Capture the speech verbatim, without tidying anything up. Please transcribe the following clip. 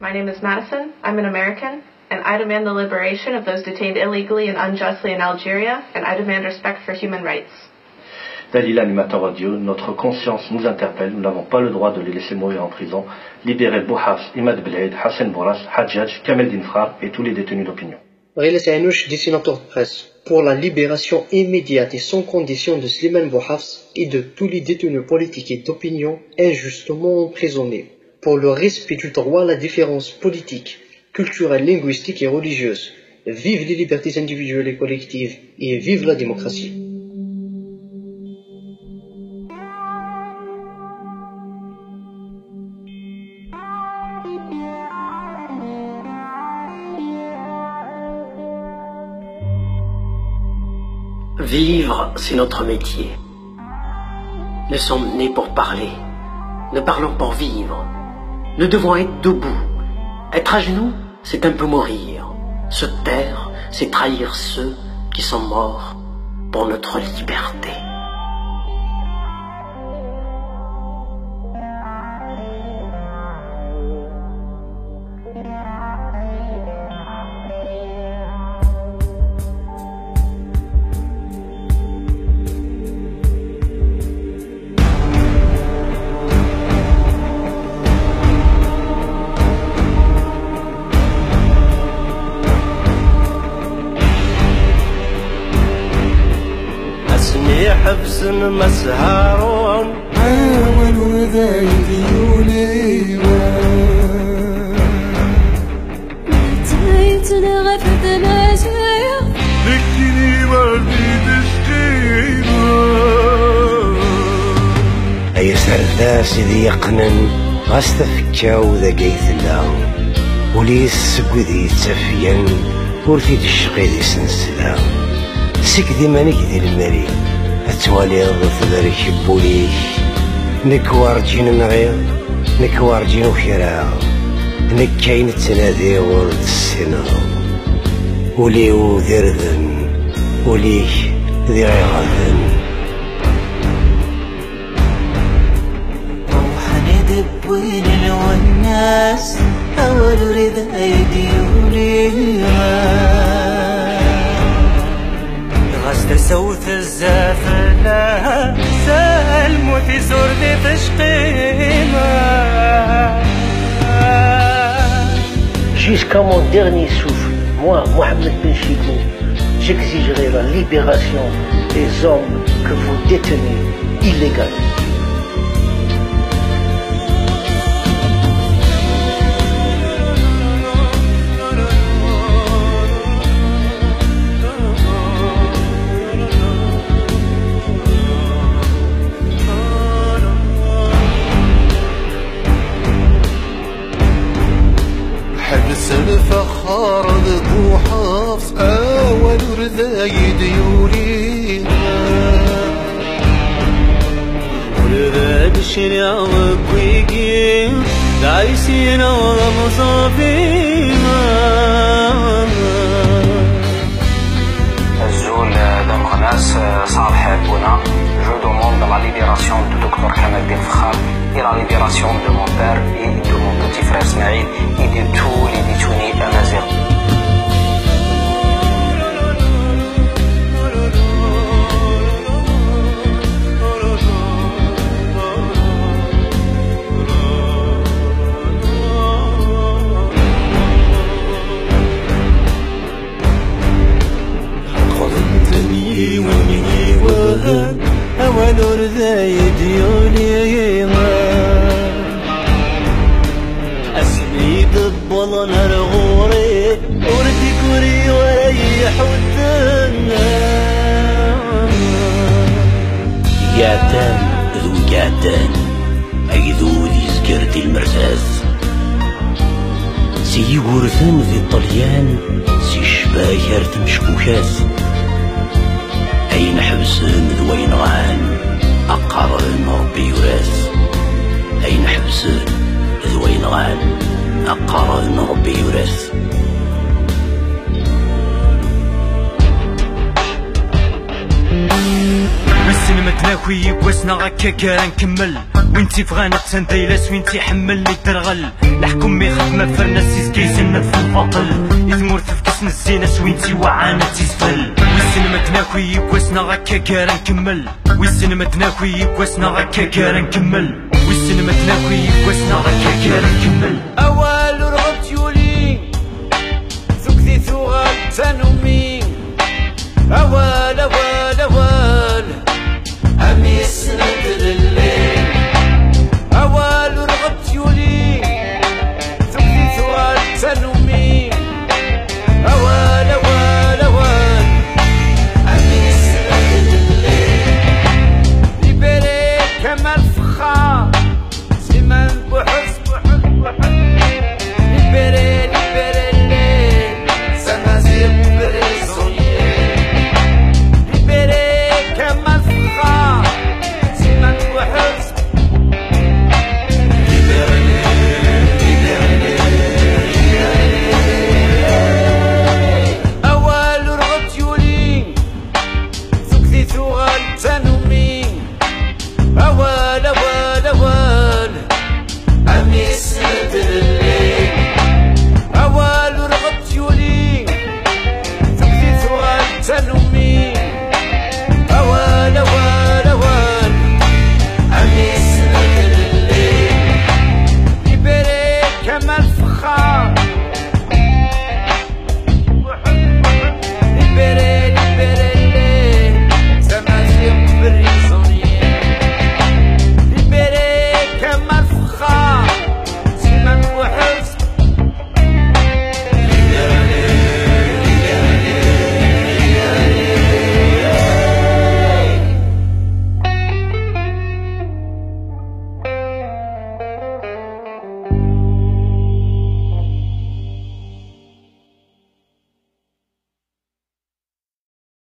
My name is Madison. I'm an American, and I demand the liberation of those detained illegally and unjustly in Algeria, and I demand respect for human rights. Dalila Nimata Radio, notre conscience nous interpelle, nous n'avons pas le droit de les laisser mourir en prison. Libérez Bouhafs, Imad Belhaid, Hassan Bourras, Hadjadj, Kamel Dinfar et tous les détenus d'opinion. Ɣilas Ɛinouch, dessinateur de presse, pour la libération immédiate et sans condition de Slimane Bouhafs et de tous les détenus politiques et d'opinion injustement emprisonnés, pour le respect du droit à la différence politique, culturelle, linguistique et religieuse. Vive les libertés individuelles et collectives et vive la démocratie. Vivre, c'est notre métier. Nous sommes nés pour parler. Nous parlons pour vivre. Nous devons être debout. Être à genoux, c'est un peu mourir. Se taire, c'est trahir ceux qui sont morts pour notre liberté. Asmi ḥebsen Mass Harun. Awal ur d ay d-yuli. Yettayten ɣef tmaziɣt. Nekkini werdi d-cqimeɣ. Ay aserdas i d-yeqqnen, ɣas tafekka-w dagi ay tella. Ul-is seg wid yettafgen, ur t-id-ccqi di snesla. Seg d iman-ik di lemri, ad twaliḍ tberrek n wul-ik. Nekk werǧin nɣiɣ, nekk werǧin ukreɣ. Nekk ayen ttnadiɣ ur d-ssineɣ. Ul-iw d irden, ul-ik d iɣiɣaden. Ruḥen i d-wwin lwennas, awal ur d ay d-yuli. Ɣas tasa-w tezza fell-as, lmut izur di tecqima. Jusqu'à mon dernier souffle, moi, Mohamed Ben Chicou, j'exigerai la libération des hommes que vous détenez illégalement. Ḥbes lfexxar d Buḥafs, awal ur d ay d-yuli. Ur d ad criɣ deg wigi, d Ɛisineɣ d Amẓabi. Azul, d ameɣnas, Salah Bouna. Je demande la libération de docteur Kamel Belkacem et la libération de mon père et de mon petit frère Smaïl et de tous les détenus amazighs. Xeḍben-ten yiwen yiwen, awal ur d ay d-yuli. Asmi d-wwḍen ar ɣur-i, ur d-ikkuri ara yi-ḥudden. Iɛeddan d wi iɛeddan, agdud yezger di lmertat. Si Yugurten di Ṭṭelyan, si ccbak ar tmeckukat. Ayen ḥebsen d wayen ɣan, qqaren Ṛebbi yura-t. Ayen ḥebsen d wayen ɣan, qqaren Ṛebbi yura-t. Wissen ma d-naki yiwwas neɣ akka ara nkemmel. Win tt-ibɣan attan d ayla-s, win tt-iḥemmlen idderɣel. Leḥkem ixeddem afernas, izga isenned f lbaṭel. I tmurt tefk-as zzin-as, win tt-iweɛɛan ad tt-izfel. Wissen ma d-naki yiwwas neɣ akka gar nkemmel. Wissen ma d-naki yiwwas neɣ akka gar nkemmel. Wissen ma d-naki yiwwas neɣ akka gar nkemmel. Awal ur ɣ-d-yuli, tugdi tuɣal d tanumi. Awal, awal, awal, am yesnedlen